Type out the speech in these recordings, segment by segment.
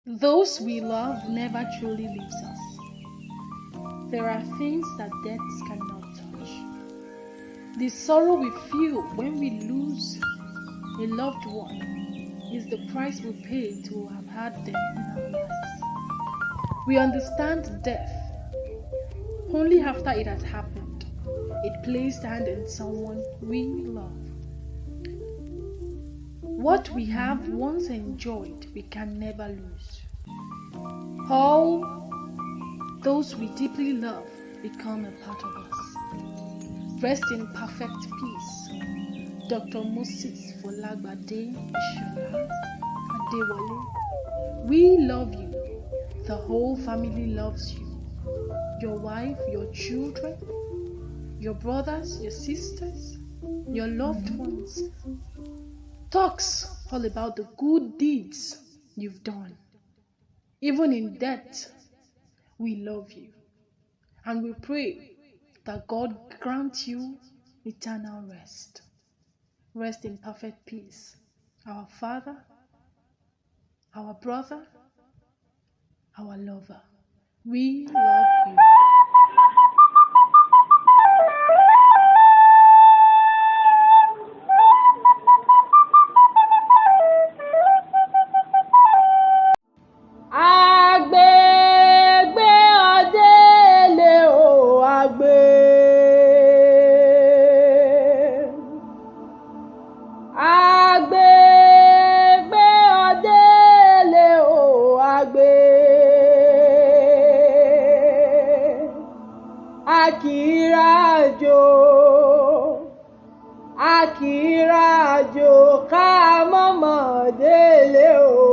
Those we love never truly leaves us. There are things that death cannot touch. The sorrow we feel when we lose a loved one is the price we pay to have had them in our lives. We understand death only after it has happened. It placed hand in someone we love. What we have once enjoyed, we can never lose. All those we deeply love become a part of us. Rest in perfect peace. Dr. Moses Folagbade Ishola Adewale. We love you. The whole family loves you. Your wife, your children, your brothers, your sisters, your loved ones. Talks all about the good deeds you've done. Even in death, we love you. And we pray that God grant you eternal rest. Rest in perfect peace. Our Father, our brother, our lover. We love you. Àgbègbè ọ̀dẹ́lẹ̀ o àgbè. Àgbègbè ọ̀dẹ́lẹ̀ o àgbè. Akírájò akírájò ká mọ̀mọ́ délé o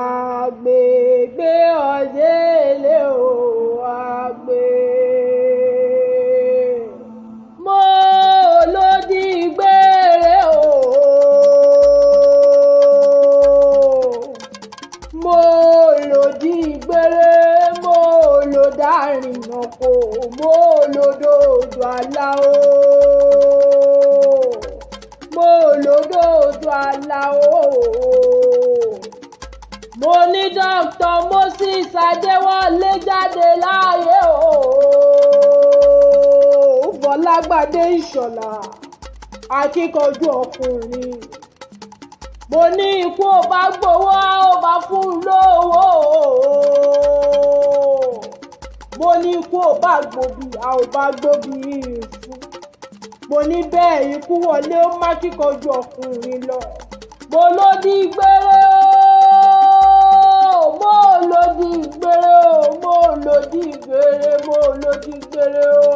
àgbègbè ọ̀dẹ́lẹ̀ o àgbè. Mo lòdì gbére o. Mo lòdì gbére, mo lò dárìnà kò, mo lòdòdò àlà o. Mo lòdòdò àlà o. Mo ní Dr. Moses Adéwọlé jáde láàyè o. Fọlágbadé Ìṣọ̀lá, akíkanjú ọkùnrin. Mo ní ikú ò bá gbowó ò bá fún un lówó. Mo ní ikú ò bá gbòbí a ò bá gbòbí fún. Mo ní bẹ́ẹ̀ ikú wọlé ó má kíkanjú ọkùnrin lọ. Mo ló di gbére o. Mo ló di gbére o. Mo ló di gbére. Mo ló di gbére o.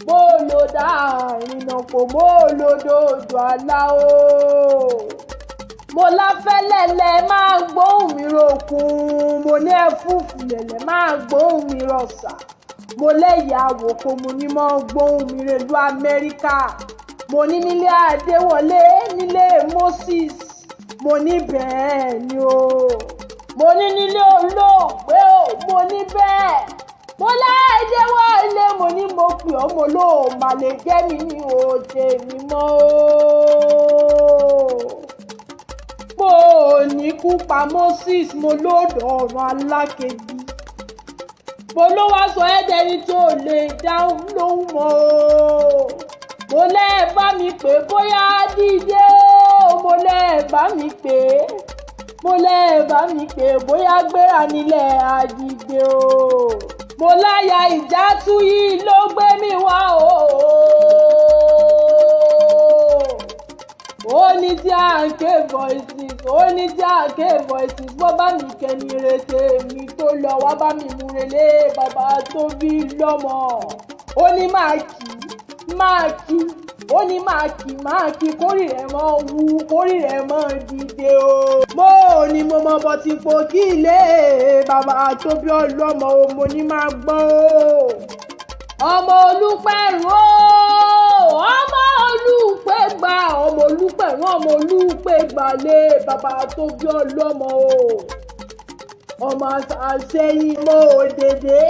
Mo lò dáàrin kò mo lò dòdò àlá o. Mo láfẹ́lẹ́lẹ̀ máa gbóhùn mi ròkun. Mo ní ẹ̀fúùfù lẹ̀lẹ̀ máa gbóhùn mi rọ̀ṣà. Mo lẹ́yà àwòkọ́ mo ní mọ́ gbóhùn mi rèlú Amẹ́ríkà. Mo ní nílé Adéwọlé nílé Moses. Mo ní bẹ́ẹ̀ ni o. Mo ní nílé olóògbé o. Mo ní bẹ́ẹ̀. Mo láìdéwọlé mo ní mo pè ọ́ mo lóò má lè jẹ́ mi ní òde mi mọ́ o. Mo ní kú pa Moses mo lódò ọ̀run alákejì. Mo ló wá sọ ẹ́ dẹni tó lè dáhùn lóhùn mọ́ o. Mo lẹ́ẹ̀ bá mi pè bóyá dìde o. Mo lẹ́ẹ̀ bá mi pè. Mo lẹ́ẹ̀ bá mi pè bóyá gbéra nílẹ̀ àdìde o. Mo láyà ìjà tú yìí ló gbé mi wá o. Ó ní tí à ń ké voices, ó ní tí à ń ké voices, wọ́n bá mi kẹ́ni rete mi tó lọ wá bá mi mú relé bàbá tó bí lọ́mọ. Ó ní máa kì í, máa kì í, ó ní máa kì í, máa kì í, kórì rẹ̀ mọ́ wú, kórì rẹ̀ mọ́ dìde o. Mo ní mo mọ bọ́ ti po kí ilé bàbá tó bí ọlọ́mọ o, mo ní máa gbọ́ o. Ọmọ Olúpẹ̀rún o, ọmọ Olúpẹ̀gbà, ọmọ Olúpẹ̀rún, ọmọ Olúpẹ̀gbà lé bàbá tó bí ọlọ́mọ o. Ọmọ àṣẹyìn mo òdèdè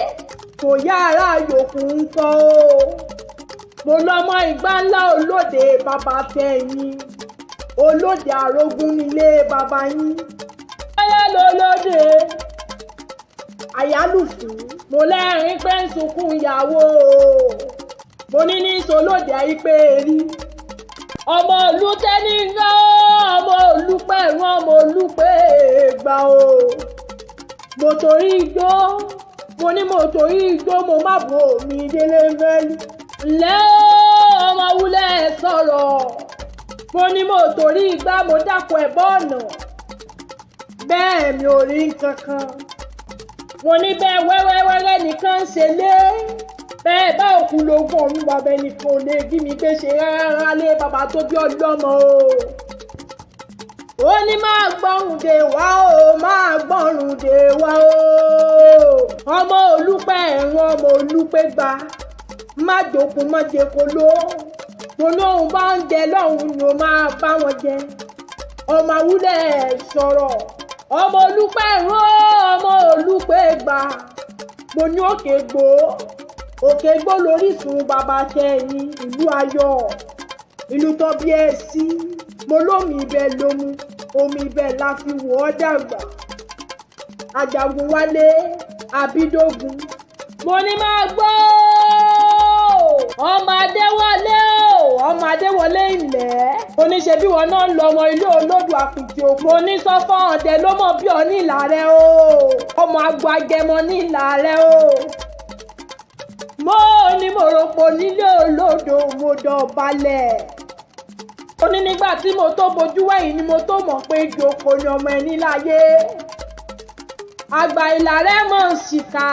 kò yára yòókù ń kọ́ o. Mo lọ́mọ ìgbà ńlá olóde bàbá tẹ̀yìn, olóde àrògún nílé bàbá yín. Wẹ́rẹ́ lólóde àyálùfín, mo lẹ́rìn pé ń sunkún ìyàwó, mo ní ní solóde àìpé rí ọmọ ìlú tẹ́ni ń rán, ọmọ olùpẹ̀ rán, ọmọ olùpẹ̀ gbà o. Mo torí igbó, mo ní mo torí igbó, mo má bo mi délé mẹ́lú. Ǹlẹ́ o, ọmọ wúlẹ̀ sọ̀rọ̀, mo ní mo torí igbá, mo dákun ẹ̀ bọ́ ọ̀nà, bẹ́ẹ̀ mi ò rí nǹkan kan. Mo ní bẹ́ẹ̀ wẹ́wẹ́wẹ́rẹ́ nìkan ń ṣe lé bẹ́ẹ̀ bá òkú lógún ọ̀run, bàbá ẹnìkan ò lè bí mi gbé ṣe rárá lé bàbá tó bí ọlọ́mọ o. Ó ní máa gbọ́rùn dè wá o, máa gbọ́rùn dè wá o. Ọmọ olùpẹ̀ ẹ̀rùn, ọmọ olùpẹ̀ gba má jókòó má jẹ kó ló. Mo lóun bá ń jẹ lọ́hùn ni ó máa bá wọn jẹ. Ọmọ awúlẹ̀ sọ̀rọ̀, ọmọ olùpẹ̀ ẹ̀rùn, ọmọ olùpẹ̀ gba. Mo ní òkè gbó, òkè gbó lórísun bàbá tẹ̀yìn, ìlú ayọ̀, ìlú tó bí ẹ sí. Mo lómi ibẹ̀ lómu, omi ibẹ̀ la fi wọ́ ọ́ dàgbà. Ajagun Wálé Abídógun, mo ní máa gbọ́ ọmọ Adéwọlé o, ọmọ Adéwọlé ilẹ̀. Mo ní ṣe bí wọn náà ń lọ ọmọ ilé olódò àpìtì òkú. Mo ní sọ́fọ́ ọ̀dẹ ló mọ̀ bí ọ ní ìlà rẹ o, ọmọ agbo agẹmọ ní ìlà rẹ o. Mo ní mo ròpò nílé olódò, mo dọ̀bálẹ̀. Ó ní nígbà tí mo tó bojú wẹ̀yìn ni mo tó mọ̀ pé ìjókòó ni ọmọ ẹni láyé. Àgbà ìlà rẹ mọ̀ ń ṣìkà.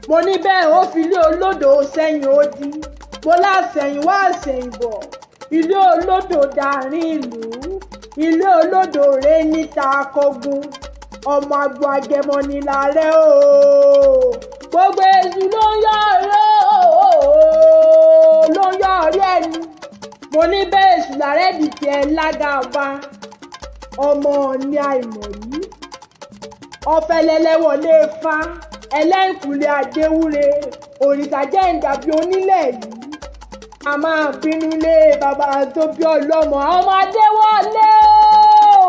Mo ní bẹ́ẹ̀ ó fi ilé olódò sẹ́yìn ó di. Mo láṣẹ̀yìn wá àṣẹ̀yìn bọ̀. Ilé olódò dàrin ìlú. Ilé olódò rè níta akọgun. Ọmọ agbo agẹmọ ni làárẹ̀ o. Gbogbo èṣù ló ń yọ ọ̀rẹ́ o, ló ń yọ ọ̀rẹ́ ẹni. Mo ní bẹ́ẹ̀ èṣù làárẹ̀ dìtẹ̀ lágàba. Ọmọ ní àìmọ̀ yìí. Ọ̀fẹ́lẹ́lẹ́ wọlé fa ẹlẹ́ǹkùlé Adéwúre, òrìṣà jẹ́ ìdàbí onílẹ̀ yìí. A máa bínú lé bàbá tó bí ọlọ́mọ, ọmọ Adéwọlé o.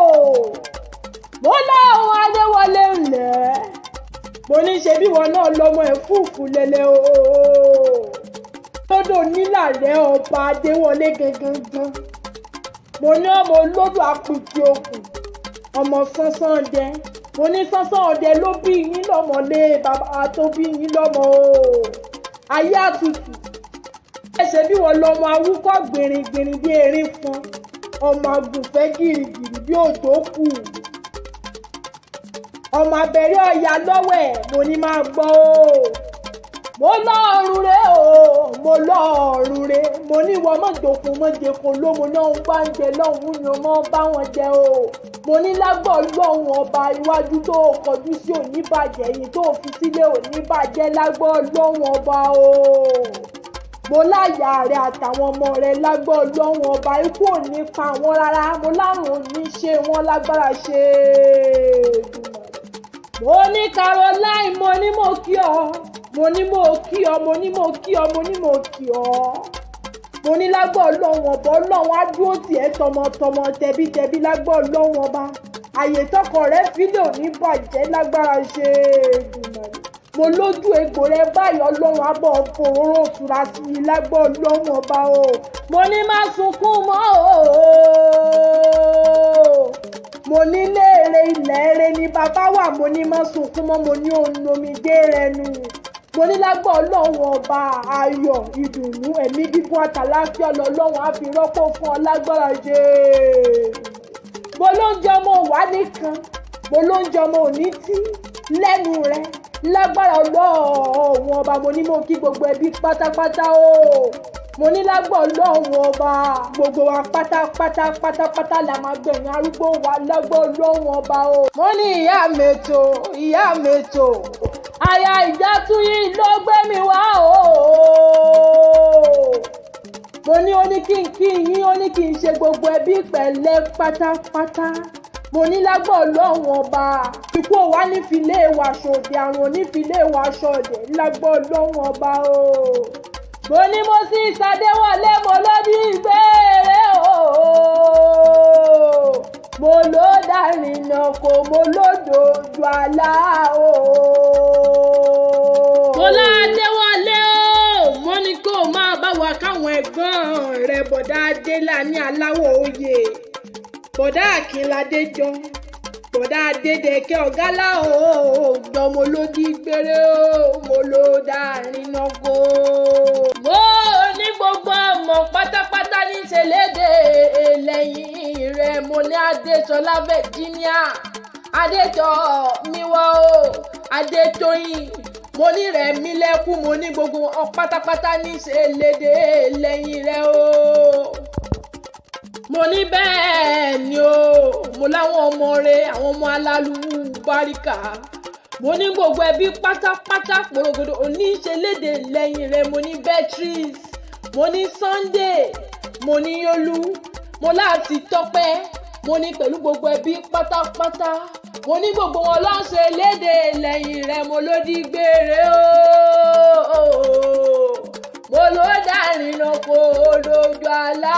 Mo láwọn Adéwọlé ńlẹ̀. Mo ní ṣe bí wọn náà lọmọ ẹ̀ fúùfù lẹ́lẹ́ o. Lódò nílàlẹ́ ọba Adéwọlé gangan gan. Mo ní ọmọ olódò apìtì òkun, ọmọ sánsán ọdẹ. Mo ní sánsán ọdẹ ló bí yín lọ́mọ lé bàbá tó bí yín lọ́mọ o. Ayé àtútù. Ẹ ṣe bí wọn lọmọ awúkọ́ gbìnrìngbìnrìn bí erin fọn. Ọmọ àgùnfẹ́ gìrìgìrì bí òjò kù. Ọmọ abẹ́rẹ́ ọ̀yà lọ́wẹ̀, mo ní máa gbọ́ o. Mo lọ́ọ̀rùn re o, mo lọ́ọ̀rùn re. Mo ní ìwọ mọ̀ jòkó mọ̀ jẹ́kọ̀ lómo náà ń bá ń jẹ lọ́hùn ni o mọ̀ bá wọn jẹ o. Mo ní lágbọ́ lọ́hùn ọba, iwájú tó kọjú sí òní bàjẹ́, ẹ̀yìn tó fi sílé òní bàjẹ́ lágbọ́ lọ́hùn ọba o. Mo láyà rẹ àtàwọn ọmọ rẹ lágbọ́ lọ́hùn ọba, ikú ò ní pa wọ́n rárá. Mo lárùn ò ní ṣe wọ́n lágbára ṣe. Mo ní Caroline, mo ní mo kí ọ, mo ní mo kí ọ, mo ní mo kí ọ, mo ní mo kí ọ. Mo ní lágbọ́ ọlọ́run ọba, ọlọ́run á dúró tì ẹ́ tọmọtọmọ tẹbítẹbí lágbọ́ ọlọ́run ọba. Àyè tọkọ rẹ fílẹ̀ ò ní bàjẹ́ lágbára ṣe Èdùmàrè. Mo lójú egbò rẹ báyìí, ọlọ́run á bọ̀ fòróró òtura sí i lágbọ́ ọlọ́run ọba o. Mo ní má sunkún mọ́ o. Mo ní léèrè ilẹ̀ eré ni bàbá wà, mo ní má sunkún mọ́, mo ní òun omijé rẹ nù. Mo ní lágbọ́ ọlọ́run ọba, ayọ̀, ìdùnnú, ẹ̀mí gígùn àtàláfíà lọ́lọ́run á fi rọ́pò fún ọ lágbára ṣe. Mo ló ń jẹ ọmọ wà nìkan, mo ló ń jẹ ọmọ òní tí lẹ́nu rẹ lágbára ọlọ́run ọba. Mo ní mo kí gbogbo ẹbí pátápátá o. Mo ní lágbọ́ ọlọ́run ọba, gbogbo wa pátápátá pátápátá la máa gbẹ̀yìn arúgbó wa lágbọ́ ọlọ́run ọba o. Mo ní ìyá mẹ́tò, ìyá mẹ́tò, aya Ìjátúyí ló gbé mi wá o. Mo ní ó ní kí n kí yín, ó ní kí n ṣe gbogbo ẹbí pẹ̀lẹ́ pátápátá. Mo ní lágbọ́ ọlọ́run ọba, ikú ò wá nífilé wa ṣòdì, àrùn ò nífilé wa ṣọ̀dẹ̀ lágbọ́ ọlọ́run ọba o. Mo ní Moses Adéwọlé, mo ló ní ìgbére o. Mo ló dárìnà kò, mo ló dojú àlá o. Mo ládéwálé o, mo ní kó o máa bá wa káwọn ẹ̀gbọ́n rẹ̀, bọ̀dá Adélàní aláwọ̀ oyè, bọ̀dá Akínládé jọ, bọ̀dá Adédèké ọ̀gálá o, gbọ́n mo ló di gbére o, mo ló dárìnà kò. Mo ní gbogbo ọmọ pátápátá ní ṣẹlẹ́dẹ̀ lẹ́yìn rẹ̀. Mo ní Adéṣọlá Virginia, Adétọ̀ miwọ́ o, Adétóyìn, mo ní rẹ̀ mí lẹ́kún. Mo ní gbogbo wọn pátápátá ní ṣẹlẹ́dẹ̀ lẹ́yìn rẹ̀ o. Mo ní bẹ́ẹ̀ ni o, mo láwọn ọmọ rẹ̀, àwọn ọmọ alálù báríkà. Mo ní gbogbo ẹbí pátápátá pòrògòdò oníṣẹ́lédè lẹ́yìn rẹ̀. Mo ní Beatrice, mo ní Sunday, mo ní Yolú, mo láti Tọ́pẹ́. Mo ní pẹ̀lú gbogbo ẹbí pátápátá, mo ní gbogbo wọn ló ń ṣe lédè lẹ́yìn rẹ̀. Mo ló di gbére o, mo ló dárìnà kó lójú àlá.